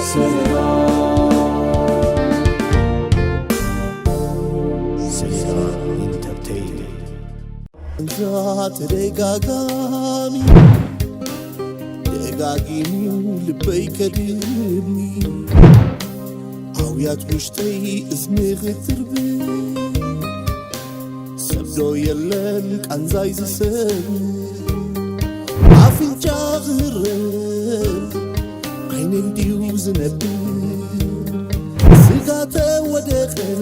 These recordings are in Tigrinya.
ሰላም፣ ሰላም ኢንተርቴይንመንት። እዛ ተደጋጋሚ፣ ደጋጊሙ ልበይ ከድሚ፣ ኣውያት ውሽጠይ እዝኒ ክትርብ፣ ሰብ ዶ የለን ቃንዛይ ዝሰብ፣ ኣፍንጫ ክህረብ ዓይነይ ድዩ ዝነብር፣ ስጋተ ወደቐይ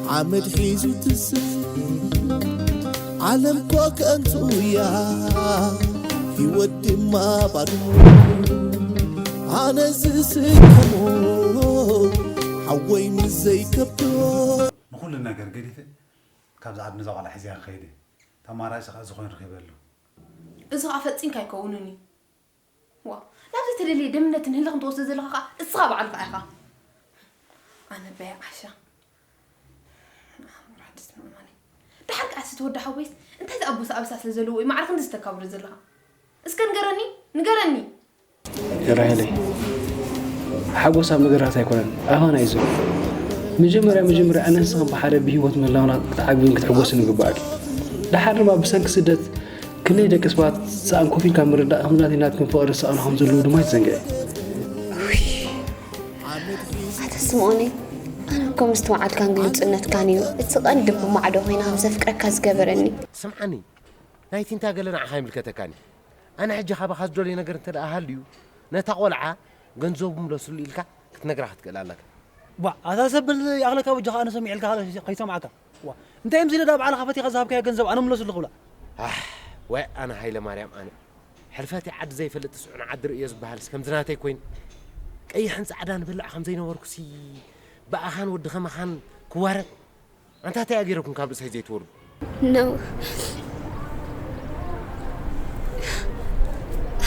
ሓመድ ሒዙ ትስብ፣ ዓለም ኮ ከንቱ እያ፣ ህይወት ድማ ባዶ፣ ኣነ ዝስከሞ ሓወይ ምስ ዘይከብዶ። ንኹሉ ነገር ገዲፈ ካብዛ ዓዲ ነዛ ቆልዓ ሒዘያ ክኸይድ እየ። ተማራፂ ከዓ ዝኾነ ረኺበሉ። እዚ ከዓ ፈፂምካ ኣይከውንን እዩ። ዋ፣ ናብ ዘይተደለየ ደምነትን ህልኽን ትወስዶ ዘለኻ ከዓ እስኻ ባዕልኻ ኢኻ። ኣነ በይ ዓሻ። ኣእምሮ ሓድስ ምእማነይ። ደሓር ከኣ እቲ ተወዲ ሓወይስ እንታይ ዝኣበሰ ኣበሳ ስለ ዘለዎ እዩ ማዕረ ክንዲ ዝተካብዶ ዘለኻ? እስከ ንገረኒ፣ ንገረኒ። ራሄለይ፣ ሓጎስ ኣብ ነገራት ኣይኮነን፣ ኣባና እዩ ዘሎ። መጀመርያ መጀመርያ ኣነ ንስኽን ብሓደ ብህይወት ምህላውና ክትዓግብን ክትሕጎስን ይግባኣኪ። ደሓር ድማ ብሰንኪ ስደት ክንደይ ደቂ ሰባት ሰኣን ኮፍ ኢልካ ምርዳእ ከም ናተይ ናትክን ፍቕሪ ዝሰኣኑ ከም ዘለዉ ድማ ኣይትዘንግዒ። ኣታ ስምኦነይ፣ ኣነ እኮ ምስትውዓልካን ግሉጽነትካን እዩ እቲ ቀንዲ ብማዕዶ ኮይነ ከም ዘፍቅረካ ዝገበረኒ። ስምዓኒ፣ ናይቲ እንታ ገለ ንዓኻ ኣይምልከተካን እዩ። ኣነ ሕጂ ካባኻ ዝደልዮ ነገር እንተ ደኣ ሃልዩ፣ ነታ ቆልዓ ገንዘቡ ምለስሉ ኢልካ ክትነግራ ክትክእል ኣለካ። ባ ኣታ ሰብ በል ይኣኽለካ በጃኻ ኣነ ሰሚዐልካ ከይሰምዓካ። ዋ እንታይ እዮም ዝለዳ ባዕልኻ ፈቲኻ ዝሃብካዮ ገንዘብ ኣነ ምለስሉ ክብላ። ኣሕ ዋይ ኣነ ሃይለማርያም ኣነ ሕልፈት ዓዲ ዘይፈልጥ ስዑን ዓዲ ርእዮ ዝበሃልስ ከምዚ ናተይ ኮይኑ ቀይሕን ጻዕዳን በላዕ ከም ዘይነበርኩሲ ብኣኻን ወዲ ኸማኻን ክዋረድ ኣንታ እንታይ ኣገይረኩም ካብ ርእሰይ ዘይትወርዱ? No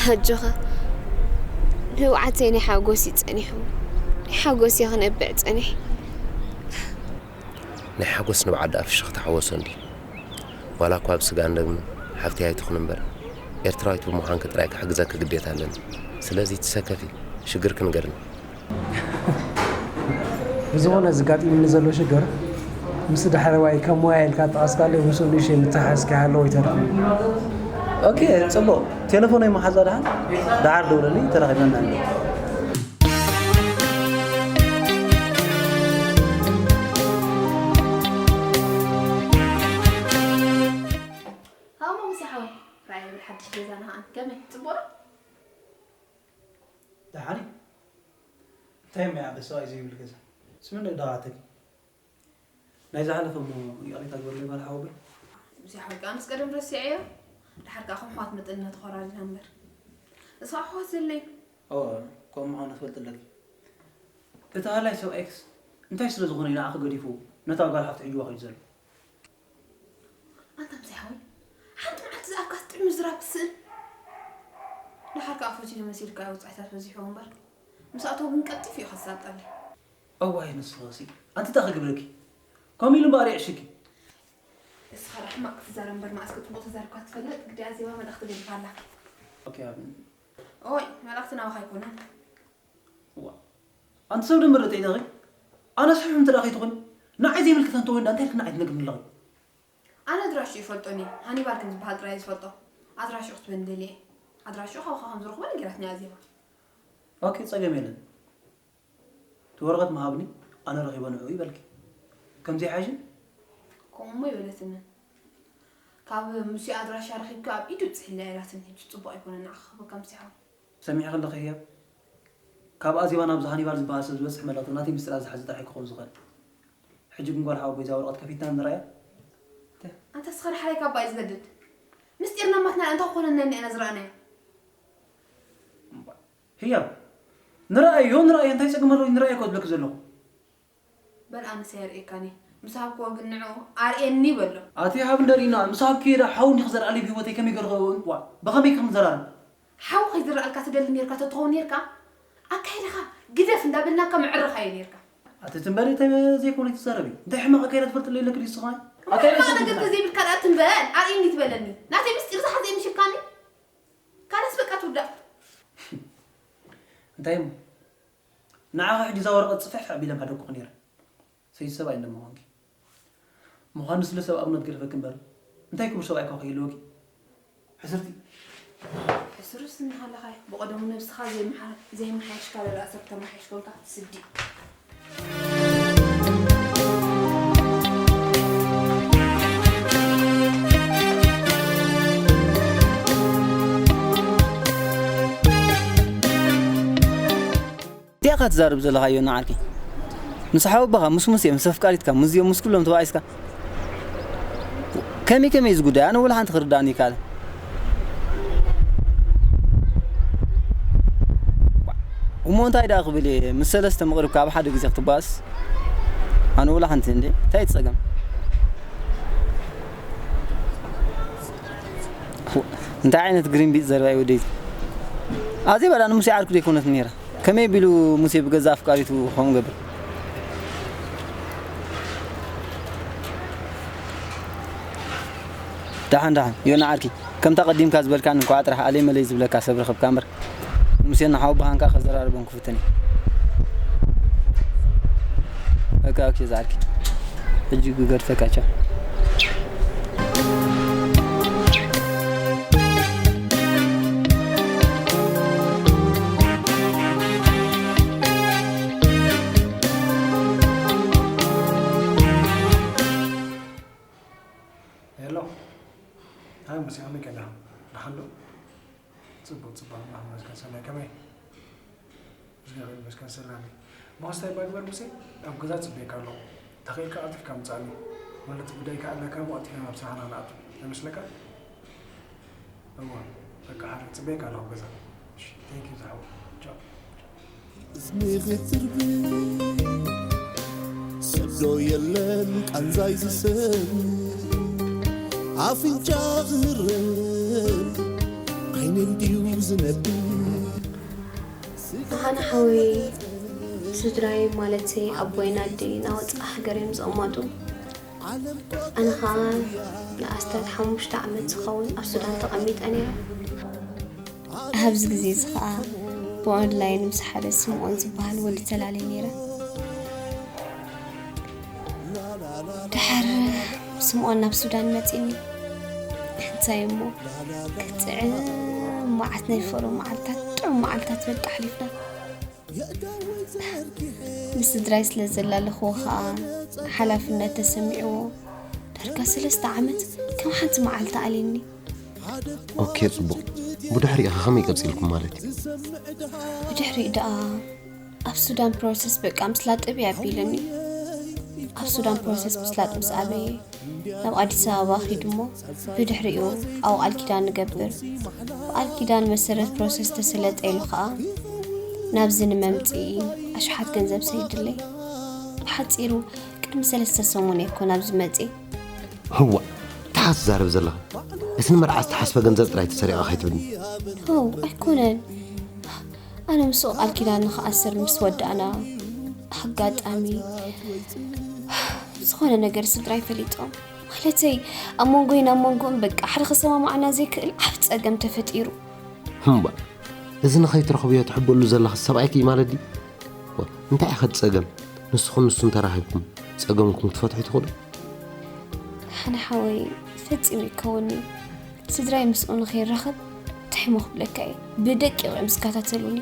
ኣጆኻ ንህውዓተይ ናይ ሓጎስ እዩ ጸኒሑ ናይ ሓጎስ እየ ክነብዕ ጸኒሐ። ናይ ሓጎስ ንብዓት ደኣ ፍሽኽታ ሓወሶ እንድዩ። ዋላ እኳ ብስጋን ደግምን ሓፍተይ ኣይትኹን እምበር ኤርትራዊት ብምዃንኪ ጥራይ ክሕግዘኪ ግዴታ ኣለኒ። ስለዚ ትሰከፊ ሽግርኪ ንገርኒ። ብዝኾነ እዚ ጋጢሙኒ ዘሎ ሽግር ምስ ዳሕረዋይ ከም ሞያ ኢልካ ጠቐስካለይ ምስኡ ንእሽተይ ምትሕሓዝ ከይሃለዎ ኣይተርፍን እዩ። ኦኬ ጽቡቕ ቴለፎነይ መሓዛ ደሓን ደሓር ደውለለይ ተራኺብና ንዕልል። ሃው ማሙስ ሓወይ ራእይ ብል ሓድሽ ገዛና ከኣ ከመይ ጽቡቕ ዶ? ደሓን እዩ። እንታይ እሞ ይዓበስ ሰብኣይ ዘይብሉ ገዛ? ስምንት ደቂቕ ኣተኪ። ናይ ዝሓለፈ እሞ ይቕሬታ ግበረለይ ጓል ሓወቦይ። እዚ ሓቂ ኣነስ ቀደም ረሲዐዮ። ደሓር ከኣ ከም ኣሕዋት መጠን ኢና ተኾራሪና እምበር። ንስኻ ኣሕዋት ዘለዩ። እወ፣ ከምኡ ምዃኑ ክትፈልጢ ኣለኪ። እቲ ሃላይ ሰብኣይክስ እንታይ ስለ ዝኾነ እዩ ንዓኺ ገዲፉ ነታ ጓል ሓፍቱ ሒዝዋ ከይዱ ዘሎ? ኣንታ ምሳይ ሓወይ፣ ሓንቲ መዓልቲ ዝኣካ ትጥዕሚ ዝራብ ትስእን። ደሓር ከኣ ፈትዩ መሲልካ እዩ ወጻኢታት በዚሕዎ እምበር፣ ምስ ኣተወ ግን ቀልጢፉ እዩ ከሳልጠለይ። እዋይ ንስኺሲ ኣንቲ እንታይ ክገብረኪ? ከምኡ ኢሉ እምበኣር የዕሽኪ። እስኻ ደኣ ሕማቕ ክትዛረብ እምበር መኣስ ከ ጽቡቕ ተዛሪብካ ትፈልጥ? ግዲ ኣዜባ መልእኽቲ ገዲፋ ኣላ። ኦኬ፣ ኣብ- ኦይ፣ መልእኽቲ ናባኻ ኣይኮነን። እዋ፣ ኣንቲ ሰብ ደንበረ ጥዒና ኸይ ኣነ ስሕብ እንተ ደኣ ከይትኾኒ ንዓይ ዘይምልከታ እንተኾይኑ ደኣ እንታይ ኢልክኒ ንዓይ ትነግርኒ ኣለኺ? ኣነ ኣድራሽኡ ይፈልጦን እየ። ሃኒባል ከም ዝበሃል ጥራይ እየ ዝፈልጦ። ኣድራሽኡ ክትበኒ ደልየ እየ። ኣድራሽኡ ካባኻ ከም ዝረኽቦ ነጊራትኒ ኣዜባ። ኦኬ፣ ጸገም የለን። እቲ ወረቐት ምሃብኒ ኣነ ረኺበ ንዕኡ ይበልኪ። ከምዚ ይሓይሽን? ከምኡሞ ኣይበለትንን። ካብ ምስኡ ኣድራሻ ረኺብኪ ኣብ ኢዱ ጽሕልያ ኢላትኒ። ሕጂ ጽቡቕ ኣይኮነን ንዓኻ ክህበካ ምስቲ ሓው። ሰሚዕኺ ኣለኺ ህያብ? ካብ ኣዜባ ናብዚ ሃኒባል ዝበሃል ሰብ ዝበጽሕ መልእኽቲ ናተይ ምስጢራት ዝሓዘ ጥራሕ እዩ ክኸውን ዝኽእል። ሕጂ ግን ጓል ሓወቦይ እዛ ወረቐት ከፊትና ንርኣያ። ኣንታ እስኻ ዳሕራይ ካባ እዩ ዝገድድ። ምስጢር ናማትና እንታይ ክኾነና ኢና ዝረኣናዮ? ህያብ ንርኣዮ ንርኣዮ እንታይ ጸገም ኣለዎ ንርኣዮ እኮ ዝብለኪ ዘለኹ። በል ኣነስ ኣየርእየካን እየ ምስ ሃብክዎ ግን ንዕኡ ኣርእየኒ በሎ። ኣቲ ሃብ እንደርኢና ምስ ሃብክዮ ዳ ሓው እንዲኺ ዘርኣለይ ብህይወተይ ከመይ ገይሩ ክእወን ዋእ ብኸመይ ከም ንዘራረብ። ሓው ከይዝረኣልካ ትደሊ ኔርካ ተትኸውን ኔርካ ኣካይዳኻ ግደፍ እንዳበልናካ መዐረኻዮ ኔርካ። ኣቲ ትም በሊ ተዘይኮነ ኣይትዛረቢ እንታይ ሕማቕ ኣካይዳ ትፈልጥለይ ኣለኪ ድዩ ንስኺ። ኣታይ ሕማቕ ምስል ነገር ግና? ተዘይብልካ ደኣ ትንበል፣ ኣርእየኒ ትበለኒ። ናተይ ምስጢር ዝሓዘ ይምሽካኒ? ካልስ በቃ ትውዳእ። እንታይ እሞ? ንዓኻ ሕጂ እዛ ወረቐት ጽፍሕ ኣቢለ ምሃደኩኺ ነይረ። ሰይቲ ሰብኣይ እንደምዃንኪ። ምዃኑ ስለ ሰብ ኣብነት ገድፈኪ እምበር፣ እንታይ ክቡር ሰብኣይ እኳ ከይህልወኪ። ሕስርቲ። ሕስርስ እናሃለኻ ብቐደሙ ነብስኻ ዘይምሓ-፣ ዘይመሓየሽካ፣ ብረኣሰብ ተመሓየሽኮልካ ስዲ። እንታይ ኢኻ ትዛረብ ዘለኻ ዮና ዓርከይ? ምስ ሓወቦኻ፣ ምስ ሙሴ፣ ምስ ኣፍቃሪትካ፣ ምስዚኦም፣ ምስ ኩሎም ተባኢስካ? ከመይ ከመይ እዚ ጉዳይ? ኣነ ወላ ሓንቲ ክርዳእኒ ይከኣል። እሞ እንታይ ደኣ ክብል እየ? ምስ ሰለስተ ምቕርብ ካብ ሓደ ግዜ ክትባእስ? ኣነ ወላ ሓንቲ እንዴ? እንታይ እቲ ጸገም? እንታይ ዓይነት ግሪንቢት ዘረባ እዩ ወደይ? ኣዜብ ኣላ ንሙሴ ዓርኩ ዘይኮነት ነይራ። ከመይ ቢሉ ሙሴ ብገዛ ኣፍቃሪቱ ከምኡ ገብር? ደሓን ደሓን፣ ዮና ዓርኪ፣ ከምታ ቀዲምካ ዝበልካኒ እንኳዕ ጥራሕ ኣለይ መለይ ዝብለካ ሰብ ረኸብካ እምበር፣ ንሙሴን ንሓወቦኻን ከኣ ከዘራርቦም ክፍትን እየ። ኦኬ፣ ኦኬ፣ ዝዓርኪ። ሕጂ ክገድፈካ፣ ቻው። ሄሎ። ሃይ ሙሴ፣ ከመይ ቀኒኻ? ደሓን ዶ? ጽቡቕ፣ ጽቡቕ፣ ኣምላኽ ይመስገን። ሰናይ ከመይ? እግዚኣብሔር ይመስገን ሰላም እዩ። እሞ ክስታይ እባ ግበር ሙሴ፣ ኣብ ገዛ ጽበየካ ኣለኹ። ተኸኢልካ ቀልጢፍካ ምጻእኒ። ማለት ጉዳይ ከኣ ኣለካ እሞ ቀልጢፍና ናብ ስራሕና ንኣቱ። ኣይመስለካ? እወ፣ በቃ ሓረ፣ ጽበየካ ኣለኹ ኣብ ገዛ። እሺ፣ ቴንክ ዩ ዝሓወይ። ቻው። ዝንኽትርብ ሰብ ዶ የለን ቃንዛይ ዝሰም ኣፍንጫ ዝህረም ዓይነይ ድዩ ዝነብር ኣነ ሓወይ ስድራይ ማለተይ ኣቦይን ኣደይን ኣብ ወፃኢ ሃገር እዮም ዝቕመጡ። ኣነ ኸዓ ንኣስታት ሓሙሽተ ዓመት ዝኸውን ኣብ ሱዳን ተቐሚጠ ነይረ። ኣብዚ ግዜ እዚ ኸዓ ብኦንላይን ምስ ሓደ ስምኦን ዝበሃል ወዲ ተላልየ ነይረ። ድሓር ስምኦን ናብ ሱዳን መፂኒ። እንታይ እሞ ክጥዕም መዓት ናይ ፍቕሪ መዓልታት፣ ጥዑም መዓልታት በቃ ኣሕሊፍና። ምስ ስድራይ ስለ ዘላለኽዎ ኸዓ ሓላፍነት ተሰሚዕዎ ዳርጋ ሰለስተ ዓመት ከም ሓንቲ መዓልቲ ኣልዩኒ። ኦኬ፣ ጽቡቕ። ብድሕሪኡ ኸ ከመይ ቀጺልኩም ማለት እዩ? ብድሕሪኡ ደኣ ኣብ ሱዳን ፕሮሰስ በቃ ምስላጥ እብይ ኣቢሉኒ። ኣብ ሱዳን ፕሮሰስ ምስላጥ ምስ ኣበየ ናብ ኣዲስ ኣበባ ኺድ እሞ ብድሕሪኡ ኣብኡ ቃል ኪዳን ንገብር። ብቃል ኪዳን መሰረት ፕሮሰስ ተሰለጠ ኢሉ ኸኣ ናብዚ ንመምጽኢ ኣሽሓት ገንዘብ ሰዲዱለይ። ብሓጺሩ ቅድሚ ሰለስተ ሰሙን እየ እኮ ናብዚ መጽየ። ህዋ፣ እንታይ ኢኻ ትዛረብ ዘለኻ? እቲ ንመርዓ ዝተሓስበ ገንዘብ ጥራይ ተሰሪቐ ከይትብልኒ። ሆው፣ ኣይኮነን። ኣነ ምስኡ ቃል ኪዳን ንኽኣስር ምስ ወዳእና ኣጋጣሚ ዝኾነ ነገር ስድራይ ፈሊጦም። ማለተይ ኣብ መንጎይን ኣብ መንጎኦም በቃ ሓደ ክሰማማዓና ዘይክእል ዓቢ ጸገም ተፈጢሩ። ህምባ፣ እዚ ንኸይትረኽብዮ ትሕበሉ ዘለኺ ሰብኣይኪ እዩ ማለት ድዩ? ዋ፣ እንታይ ኢኻ እቲ ጸገም? ንስኹም ንሱን ተራኺብኩም ጸገምኩም ክትፈትሑ ትኽእሉ? ሓነ ሓወይ ፈጺሙ ይከውን'ዩ። ስድራይ ምስኡ ንኸይራኸብ እንታይ እሞ ክብለካ እየ? ብደቂቕ እዮም ዝከታተሉኒ።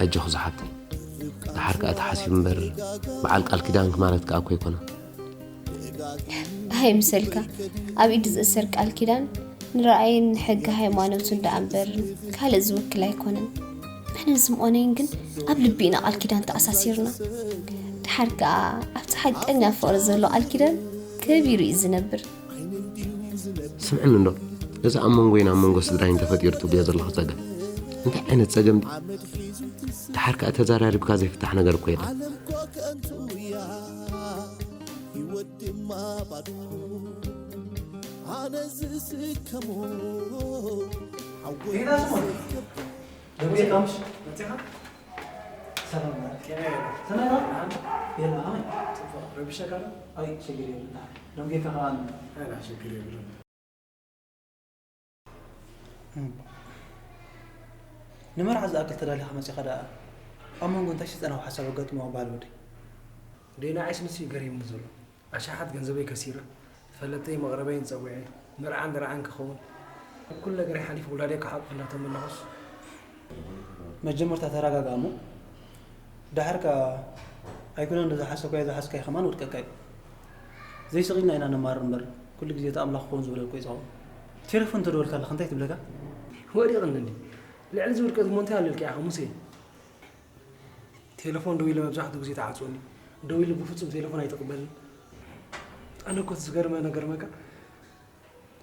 ኣጆኺ ዝሓብተይ፣ ደሓር ከኣ ተሓሲቡ እምበር በዓል ቃል ኪዳንኪ ማለት ከኣ እኮ ኣይኮነን። ኣይምሰልካ፣ ኣብ ኢድ ዝእሰር ቃል ኪዳን ንራእይን ንሕጊ ሃይማኖትን ደኣ እምበር ካልእ ዝውክል ኣይኮነን። ኣነን ስምኦነይን ግን ኣብ ልቢ ኢና ቃል ኪዳን ተኣሳሲርና። ደሓር ከኣ ኣብቲ ሓቀኛ ፍቕሪ ዘሎ ቃል ኪዳን ከቢሩ እዩ ዝነብር። ስምዕኒ እንዶ፣ እዚ ኣብ መንጎይን ኣብ መንጎ ስድራይን ተፈጢሩ ትብልዮ ዘለኺ ጸገም እንታይ ዓይነት ጸገም ድዩ? ደሓር ከኣ ተዘራሪብካ ዘይፍታሕ ነገር እኮ የለን። ጌታ ስምኦን፣ ደውልካ ምሽ መጺኻ? ሰላም። ከመይ ኢኻ? ሰላም። የለ፣ ከመይ? ጽቡቕ። ረቢሸካ ዶ? ኣይ፣ ችግር የብልካ። ደንጌካ ከኣ። ኣይ፣ ችግር የብሉን። እም። ንመርዓ ዝኣክል ተዳሊኻ መጺኻ ደኣ፣ ኣብ መንጎ እንታይ ሰይጣናዊ ሓሳብ ኣጋጢምዋ በሃል ወደይ? ደይ ንዓይስ ንሱ እዩ ገሪሙኒ ዘሎ። ኣሽሓት ገንዘበይ ከሲረ፣ ፈለጠይ መቕረበይን ጸዊዐ፣ መርዓን ደርዓን ክኸውን፣ ኩሉ ነገረይ ሓሊፉ ውላደይ ክሓቁፍ እናተመነኹስ። መጀመርታ ተረጋጋእ እሞ፣ ደሓር ከኣ ኣይኮነን ዝሓሰብካዮ ዝሓዝካዮ ከማን ውድቀካ እዩ። ዘይስቕ ኢልና ኢና ነማርር እምበር፣ ኩሉ ግዜ እቲ ኣምላኽ ክኸውን ዝበለ እኮ እዩ ዝኸውን። ቴሌፎን ተደወልካ ኣለኻ እንታይ ትብለካ? ወዲቕኒ እንዲ። ልዕሊ እዚ ውድቀት እሞ እንታይ ኣለልካ ኢኻ ሙሴ? ቴሌፎን ደዊለ መብዛሕትኡ ግዜ ትዓጽወኒ። ደዊለ ብፍጹም ቴሌፎን ኣይትቕበልን። ኣነ እኮ እቲ ዝገርመ ነገር መካ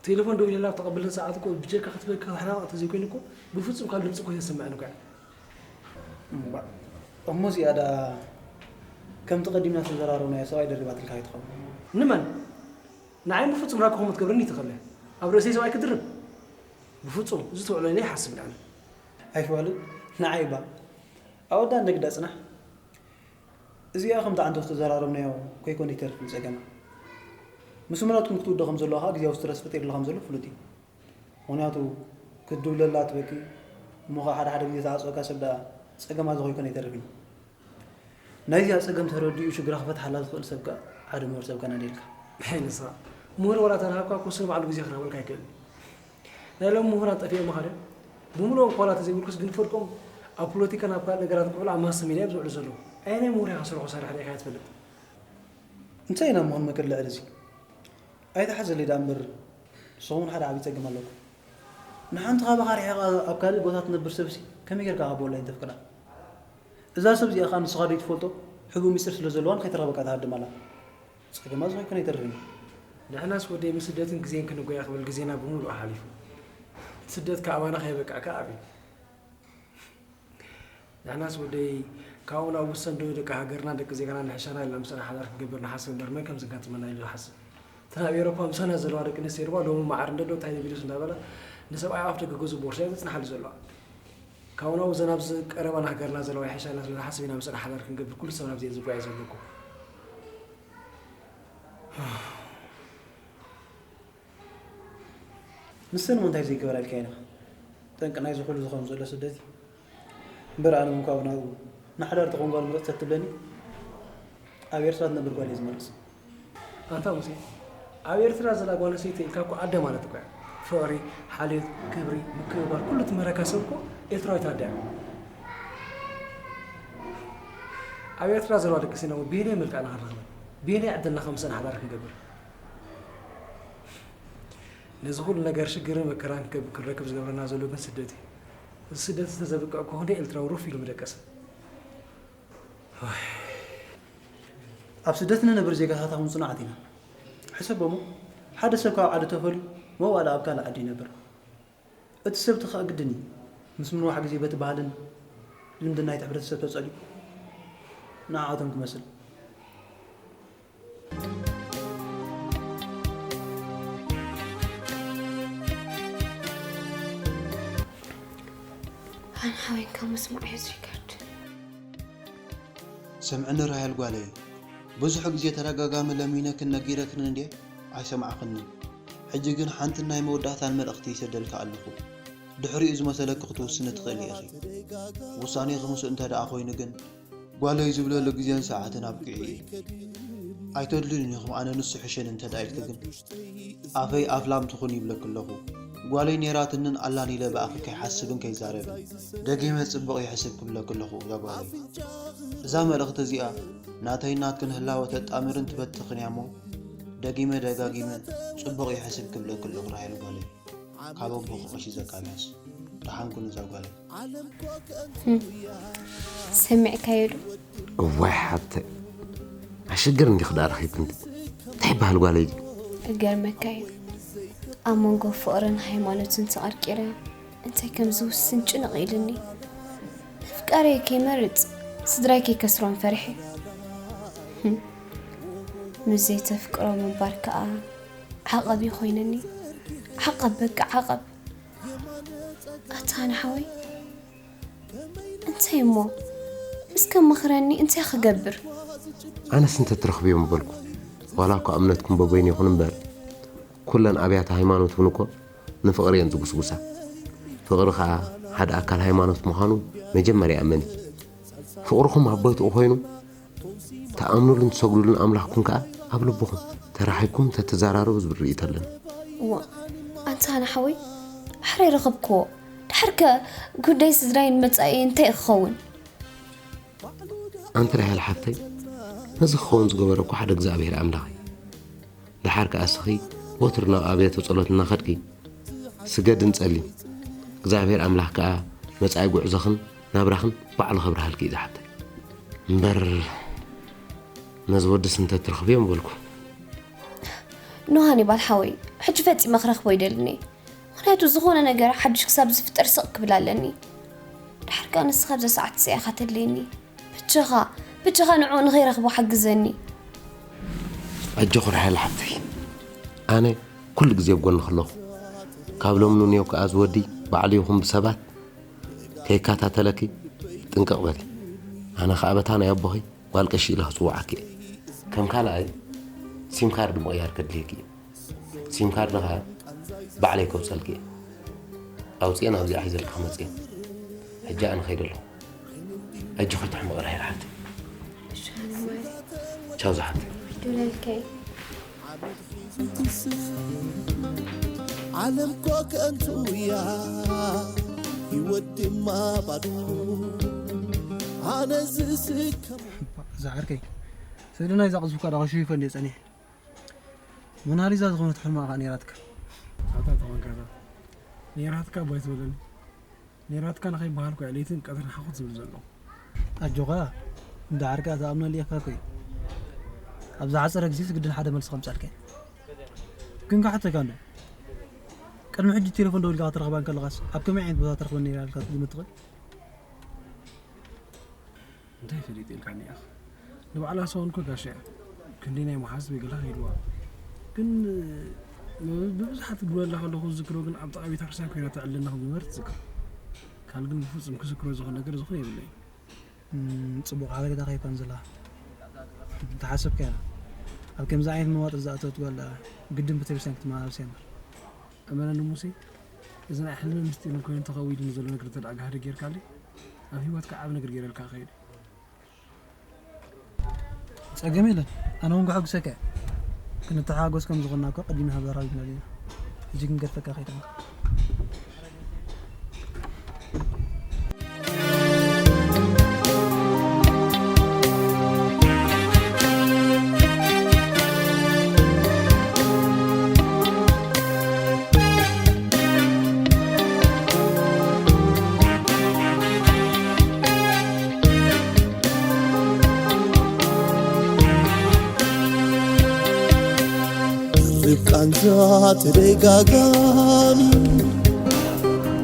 ቴሌፎን ደዊለላ ኣብ ተቐበለኒ ሰዓት እኮ ብጀካ ክትበኪ ክትሓናቕ እንተዘይኮይኑ እኮ ብፍጹም ካልእ ድምጺ እኮ ኣይተሰምዐን እኮ እያ። እምባ፣ እሞ እዚኣ ደኣ ከምቲ ቀዲምና ዝተዘራረብናዮ ሰብኣይ ደሪባትልካ ኣይትኸውን። ንመን? ንዓይ ብፍጹም ራኪ ከምኡ ክትገብረኒ ኣይትኽእልን እያ። ኣብ ርእሰይ ሰብኣይ ክድርብ? ብፍጹም፣ እዚ ትውዕሎ ኢለ ኣይሓስብን ኣነ። ኣይፋሉን፣ ንዓይ እባ። ኣወዳ እንደግዳ ጽናሕ። እዚኣ ከምቲ ዓንቶ ዝተዘራረብናዮ ከይኮነ ይተርፍ ንጸገማ። ምስ ምራትኩም ክትውዶ ከም ዘለዋ ከኣ ግዜያዊ ስትረስ ፈጢሩላ ከም ዘሎ ፍሉጥ እዩ። ምኽንያቱ ክትድውለላ ትበኪ፣ እሞ ኸኣ ሓደ ሓደ ግዜ ዝዓጽወካ ሰብ ደኣ ጸገማ እዚ ከይኮነ ኣይተርፍን እዩ። ናይዚኣ ጸገም ተረዲኡ ሽግራ ክፈትሓላ ዝኽእል ሰብ ከኣ ሓደ ምሁር ሰብ ከናድየልካ። ኣይ ንስኻ ምሁር ዋላ ተረኸብካ እኮ እሱ ንባዕሉ ግዜ ክረኽበልካ ኣይክእልን እዩ። ናይ ሎሚ ምሁራት ጠፊኦም ምኻድ እዮም። ብምሉኦም እኳ ዋላ ተዘይብልኩስ ግን ፈርቆም ኣብ ፖለቲካን ኣብ ካልእ ነገራት ክውዕሉ ኣብ ማስ ሚድያ እዮም ዝውዕሉ ዘለዉ። ኣየናይ ምሁር ኢኻ ስርሑ ሰሪሑ ርኢኻዮ ትፈልጥ? እንታይ ኢና ምኾን መገድ ልዕሊ እዚ? ኣይትሓዘለይ ደኣ እምበር ንስኹም እውን ሓደ ዓብዪ ጸገም ኣለኩም። ንሓንቲ ካባኻ ርሒቓ ኣብ ካልእ ቦታ ትነብር ሰብሲ ከመይ ጌርካ ካብ ኦንላይን ተፍቅዳ? እዛ ሰብ እዚኣ ከኣ ንስኻ ዘይትፈልጦ ሕቡእ ሚስጥር ስለ ዘለዋን ከይትረኽበካ ትሃድም ኣላ። ጸገማ እዚ ከይኮነ ኣይተርፍን እዩ። ንሕናስ ወደይ ምስ ስደትን ግዜን ክንጎያ ክብል ግዜና ብምሉኡ ሓሊፉ። እቲ ስደት ከኣ ኣባና ከየበቅዕ ከኣ ኣብዩ። ንሕናስ ወደይ ካብኡ ናብ ውሰን ዶ ደቂ ሃገርና ደቂ ዜጋና ንሕሸና ኢልና ምሳና ሓዳር ክንገብር ንሓስብ እምበር መን ከም ዝጋጥመና ኢሉ ዝሓስብ። እተን ኣብ ኤውሮፓ ምሳና ዘለዋ ደቂ ኣንስትዮ ድማ ሎሚ መዓር እንደ ዶ እንታይ ቢሉስ እንዳበላ ንሰብኣይ ኣፍ ደገ ገዝኡ ቦርሳ እየን ዘጽንሓሉ ዘለዋ። ካብኡ ናብኡ ዘን ኣብዚ ቀረባ ንሃገርና ዘለዋ ይሕሸና ስለ ዝሓስብ ኢና ምሳና ሓዳር ክንገብር ኩሉ ሰብ ናብዚ እየ ዝጓየ ዘለኩ። ንሰን እሞ እንታይ ዘይገበራ ኢልካ ኢኻ? ጠንቂ ናይዚ ኩሉ ዝኾን ዘሎ ስደት እዩ። እምበር ኣነ እውን ካብኡ ናብኡ ንሓዳር ትኾን ጓል ምረጽ ተትብለኒ፣ ኣብ ኤርትራ ትነብር ጓል እየ ዝመርጽ። ኣንታ ሙሴ፣ ኣብ ኤርትራ ዘላ ጓል ኣንስተይቲ ኢልካ እኮ ኣደ ማለት እኮ እያ። ፍቕሪ፣ ሓልዮት፣ ክብሪ፣ ምክብባር፣ ኩሉ ትምህረካ ሰብ እኮ ኤርትራዊት ኣደ እያ። ኣብ ኤርትራ ዘለዋ ደቂ ኣንስትዮ ብየናይ መልክዕና ክንረኽበን? ብየናይ ዕድልና ከም ምሰን ሓዳር ክንገብር? ነዚ ኩሉ ነገር ሽግርን መከራን ክከብ-፣ ክንረክብ ዝገብረና ዘሎ ግን ስደት እዩ። እዚ ስደት እዚ ተዘብቅዕ ከሆነ ኤርትራዊ ሩፍ ኢሉ ምደቀሰ። ኣብ ስደት ንነብር ዜጋታት እውን ጽኑዓት ኢና። ሕሰቦ እሞ፣ ሓደ ሰብ ካብ ዓዱ ተፈልዩ መዋእለ ኣብ ካልእ ዓዲ ይነብር። እቲ ሰብ እቲ ኸኣ ግድን እዩ። ምስ ምንዋሕ ግዜ በቲ ባህልን ልምድን ናይቲ ሕብረተሰብ ተጸልዩ ንዓኣቶም ክመስል። ኣነ ሓወይንካ ምስማዕ እዩ ዝሪከርድ። ስምዕኒ ራሄል ጓለይ፣ ብዙሕ ግዜ ተደጋጋሚ ለሚነክን ነጊረክን እንድየ ኣይሰማዕክንን። ሕጂ ግን ሓንትን ናይ መወዳእታን መልእኽቲ ይሰደልኪ ኣለኹ። ድሕሪኡ ዝመሰለኪ ክትውስኒ ትኽእሊ ኢኺ። ውሳኔኺ ምስኡ እንተ ደኣ ኮይኑ ግን ጓለይ ዝብለሉ ግዜን ሰዓትን ኣብቂዑ እዩ። ኣይተድልዩን ኢኹም ኣነ ንሱ ሕሸኒ እንተ ደኣ ኢልኪ ግን ኣፈይ ኣፍላም ትኹን ይብለኪ ኣለኹ። ጓለይ ኔራትንን ኣላን ኢለ ብኣኺ ከይሓስብን ከይዛረብን። ደጊመ ጽቡቕ ይሕስብ ክብለኪ ኣለኹ እዛ ጓለይ። እዛ መልእኽቲ እዚኣ ናተይን ናትክን ህላወ ተጣምርን ትበትኽን እያ እሞ ደጊመ ደጋጊመ ጽቡቕ ይሕስብ ክብለኪ ኣለኹ ራሄል ጓለይ። ካብ ኣቦኺ ቀሺ ዘካርያስ። ደሓን ኩኒ እዛ ጓለይ። ሰሚዕካዮ ዶ? እዋይ ሓብተይ፣ ኣሸገር እንዲኺ ደኣ ረኺብክኒ። እንታይ ይበሃል ጓለይ? እገርመካ እዩ። ኣብ መንጎ ፍቕርን ሃይማኖትን ተቐርቂረ እንታይ ከም ዝውስን ጭንቕ ኢሉኒ። ኣፍቃሪየ ከይመርጽ፣ ስድራይ ከይከስሮም ፈሪሐ። ምስ ዘይተፍቅሮ ምንባር ከኣ ዓቐብ እዩ ኮይኑኒ። ዓቐብ፣ በቃ ዓቐብ። ኣታ ንሓወይ፣ እንታይ እሞ? እስከ ምኽረኒ፣ እንታይ ክገብር? ኣነስ እንተትረኽብዮም ምበልኩ። ዋላ እኳ እምነትኩም በበይኑ ይኹን እምበር፣ ኩለን ኣብያተ ሃይማኖት እውን እኮ ንፍቕሪ እየን ዝጉስጉሳ። ፍቕሪ ኸኣ ሓደ ኣካል ሃይማኖት ምዃኑ መጀመርያ እመኒ። ፍቕርኹም ኣብ ቦትኡ ኮይኑ፣ ትኣምኑሉን ትሰግዱሉን ኣምላኽኩም ከኣ ኣብ ልብኹም ተራኺብኩም ተትዘራረቡ ዝብል ርእይቶ ኣለኒ። እዋ፣ ኣንታ ሓወይ፣ ሕራይ ረኸብክዎ። ድሓርከ ጉዳይ ስድራይን መጻኢየይ እንታይ ክኸውን? ኣንቲ ራሄል ሓፍተይ፣ ነዚ ክኸውን ዝገበረ እኮ ሓደ እግዚኣብሔር ኣምላኽ እዩ። ደሓር ከኣ እስኺ ወትሩ ናብ ኣብያተ ጸሎት እናኸድኪ ስገድን ጸልይን። እግዚኣብሔር ኣምላኽ ከኣ መጻኢ ጉዕዞኽን ናብራኽን ባዕሉ ከብርሃልኪ እዩ ዝሓተይ። እምበር ነዚ ወድስ እንተ ትረኽብዮ ምበልኩ። ኖሃኒ ባል ሓወይ፣ ሕጂ ፈጺመ ክረኽቦ ይደልን እየ። ምኽንያቱ ዝኾነ ነገር ሓድሽ ክሳብ ዝፍጠር ስቕ ክብል ኣለኒ። ድሓር ከኣ ንስኻ ኣብዛ ሰዓት እዚኣ ኢኻ ተድልየኒ። ብቻኻ፣ ብቻኻ ንዕኡ ንኸይረኽቦ ሓግዘኒ። ኣጆኺ ራሄል ሓብተይ፣ ኣነ ኩሉ ግዜ ኣብ ጎንኺ ኣለኹ። ካብ ሎሚ ንኔው ከኣ ዝወዲ ባዕሉ ይኹን ብሰባት ከይከታተለኪ ጥንቅቕ በሊ። ኣነ ከኣ በታ ናይ ኣቦኺ ጓል ቀሺ ኢለ ክጽውዓኪ እየ። ከም ካልኣይ ሲም ካርድ ምቕያር ከድልየኪ እዩ። ሲም ካርድ ኸኣ ባዕለይ ከውጸልኪ እየ። ኣውጽኤ ናብዚኣ ሒዘልኪ ክመጽእ እየ። ሕጂ ኣነ ኸይደ ኣለኹ። ኣጆኺ ትሕመቒ ራሄል ሓፍተይ። ቻው ዝሓፍተይ። ዱለልከይ። ዓለም እኮ ከንቱ እያ፣ ህይወት ድማ ባዶ። ኣነ ዝስከም እዛ ዓርከይ፣ ስእሊ ናይዛ ቅዝፍ እኳ ዳኸ ሽይፈ እንድየ ጸኒሐ። ሞናሊዛ ዝኾነት ሕልማ ኸኣ ነይራትካ። ኣታ ተኾንካታ። ነይራትካ እባ ኣይትበለኒ። ነይራትካ ንኸይበሃልኩ እየ ለይትን ቀትርን ሓኹት ዝብል ዘለኹ። ኣጆኻ፣ እንዳ ዓርካ ትኣምነሉ ኢኻ እኮ እዩ። ኣብ ዝሓጸረ ግዜስ ግድን ሓደ መልሲ ከምጻልካ እየ። ግን ክሓተካ እንዶ፣ ቅድሚ ሕጂ ቴሌፎን ደዊልካ ክትረኽባ እንከለኻስ ኣብ ከመይ ዓይነት ቦታ ትረኽበኒ ነይራ ኢልካ ክትግምት ትኽእል? እንታይ ፈሊጠ ኢልካኒ ኢኻ? ንባዕላ ሰውን እኮ ጋሻ እያ። ክንደይ ናይ መሓዝ ወይ ገለ ከይህልዋ። ግን፣ ብ-፣ ብብዝሓ ትድወላ ከለኹ ዝዝክሮ ግን ኣብ ጥቓ ቤተክርስትያን ኮይና ተዕልለና ከም ዝነበረት ትዝክር። ካልእ ግን ብፍጹም ክዝክሮ ዝኽእል ነገር ዝኾነ የብለይን። እም፣ ጽቡቕ ሓበሬታ ከይኮን ዝላ። እንተሓሰብካያ፣ ኣብ ከምዚ ዓይነት መዋጥር ዝኣተወት ጓል ግድን ቤተክርስትያን ክትመላለስ እያ እምበር። እመነኒ ሙሴ፣ እዚ ናይ ሕልሚ ምስጢርን ኮይኑ ተኸዊሉኒ ዘሎ ነገር እንተ ደኣ ጋህዲ ጌርካለይ፣ ኣብ ህይወትካ ዓቢ ነገር ጌረልካ ክኸይድ እየ። ጸገም የለን፣ ኣነ እውን ከሐጉሰካ እየ። ክንተሓጎስ ከም ዝኾንና እኮ ቀዲምና ተዘራሪብና ዲና። ሕጂ ግን ገድፈካ ከይደ ኣለኹ። ቃንዛ ተደጋጋሚ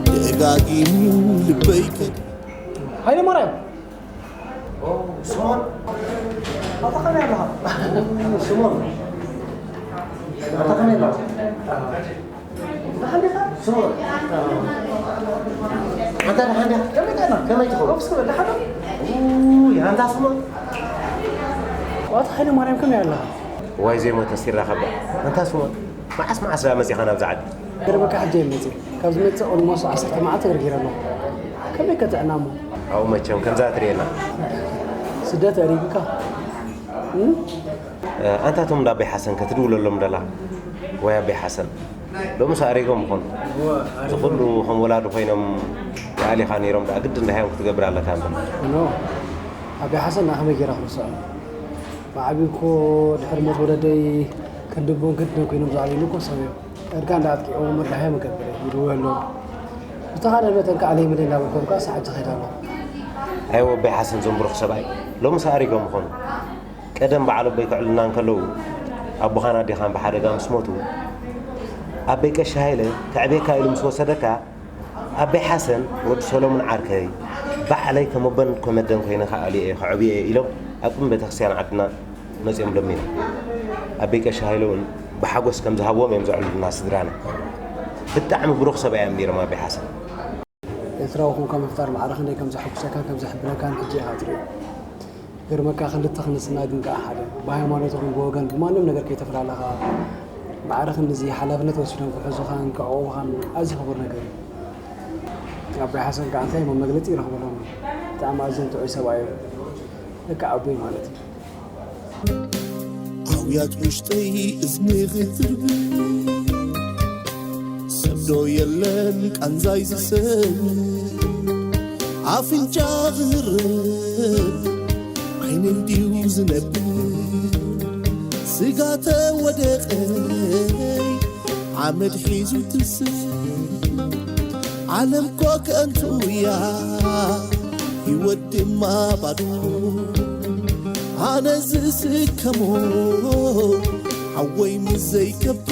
ደጋጊሙ ልበይ ከ ሃይለ ማርያም። ስሞን ኣታ ከመይ ኣለኻ? ስሞን ኣታ ከመይ ኣለኻ? ደሓን ዲኻ? ስሞን ኣታ ደሓን ዲኻ? ከመይ ጥዕና? ከመይ ትኸውን? ኮፍ እስኪ በል፣ ደሓን ዶ? ውይ፣ ኣንታ ስሞን። ኣታ ሃይለ ማርያም ከመይ ኣለኻ? ዋይ ዘይሞተስ ይራኸብ። ኣንታ ስሞን፣ መዓስ መዓስ ደኣ መጺኻ ናብዚ ዓዲ? ገርመካ ሕጂ እየ መጺእ። ካብ ዝመጽእ ኦልሞስት ዓሰርተ መዓልቲ ገርጊረ ኣለኹ። ከመይ ከጥዕና እሞ? ኣብኡ መቸም ከምዛ ትርእየና። ስደት ኣሪጉካ? እም? ኣንታ እቶም እንዳ ኣቦይ ሓሰን ከ ትድውለሎም ደላ? ወይ ኣቦይ ሓሰን? ሎምስ ኣሪጎም ይኾኑ። እዚ ኩሉ ከም ወላዲ ኮይኖም ኣሊኻ ነይሮም ደኣ ግድን ደሃዮም ክትገብር ኣለካ እምበር። ኖ። ኣቦይ ሓሰን ንዓ ከመይ ገይረ ክርስዖ? ብዓብዩ እኮ ድሕሪ ሞት ወለደይ ክንዲ ኣቦን ክንዲ ኣደን ኮይኖም ዝዓብዩኒ እኮ ሰብ እዮም። እርጋን ደኣ ኣጥቂዖም እሞ ደሃዮም እገብር እየ፣ ይድውለሎም። ብዝተኻእለ መጠን ከኣ ለይመለይ እናበልኮም ከኣ ሳዕ ሕጂ እኸይድ ኣለኹ። ኣይወ ኣቦይ ሓሰን እዞም ብሩኽ ሰብኣይ ሎምስ ኣሪጎም ይኾኑ። ቀደም በዓል ኣቦይ ከዕልሉና እንከለዉ፣ ኣቦኻን ኣዴኻን ብሓደጋ ምስ ሞቱ፣ ኣቦይ ቀሺ ሃይለ ከዕብየካ ኢሉ ምስ ወሰደካ፣ ኣቦይ ሓሰን፣ ወዲ ሰሎሙን ዓርከይ፣ ባዕለይ ከም ኣቦን ከም ኣደን ኮይነ ከኣልዮ እየ፣ ከዕብዮ እየ ኢሎም ኣብ ቅድሚ ቤተክርስትያን ዓድና መጺኦም ለሚኖም። ኣቦይ ቀሺ ሃይለ እውን ብሓጎስ ከም ዝሃብዎም እዮም ዘዕልሉና ስድራና። ብጣዕሚ ብሩኽ ሰብኣይ እዮም ነይሮም ኣቦይ ሓሰን። ኤርትራዊ ኮንካ ምፍጣር ማዕረ ክንደይ ከም ዘሐጉሰካን ከም ዘሕብነካን ሕጂ ኢኻ ትርኢ። ገርመካ ክልተ ክንስና ግን ከዓ ሓደ ብሃይማኖት ይኹን ብወገን ብማንም ነገር ከይተፈላለኻ ማዕረ ክንድዚ ሓላፍነት ወሲዶም ክሕዙኻን ክዕቑቡኻን ኣዝዩ ክቡር ነገር እዩ። ኣቦይ ሓሰን ከዓ እንታይ እሞ መግለፂ ይረኽበሎም። ብጣዕሚ ኣዝዮም ጥዑይ ሰብኣይ እዮም። ልክዕ ኣቦይ ማለት እዩ። ኣውያት ውሽጠይ እዝኒ ክትርብ ሰብ ዶ የለን ቃንዛይ ዝሰብ ኣፍንጫ ክህርብ ዓይነይ ድዩ ዝነብር ስጋ ተወደቐይ ሓመድ ሒዙ ትስብ ዓለም ኮ ከንቱ እያ ህይወት ድማ ባዶ ኣነ ዝስከሞ ሓወይ ምስ ዘይከብዶ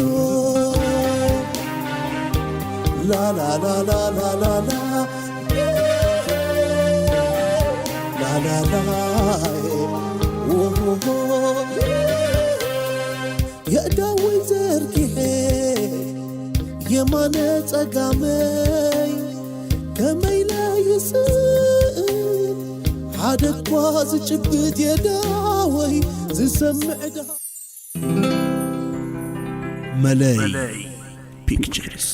ላላላላላላላ ላላላ የእዳወይ ዘርጊሐ የማነ ጸጋመይ ከመይ ለይስእል ሓደ እኳ ዝጭብጥ የዳወይ ዝሰምዕ ድሃ መለይ ፒክቸርስ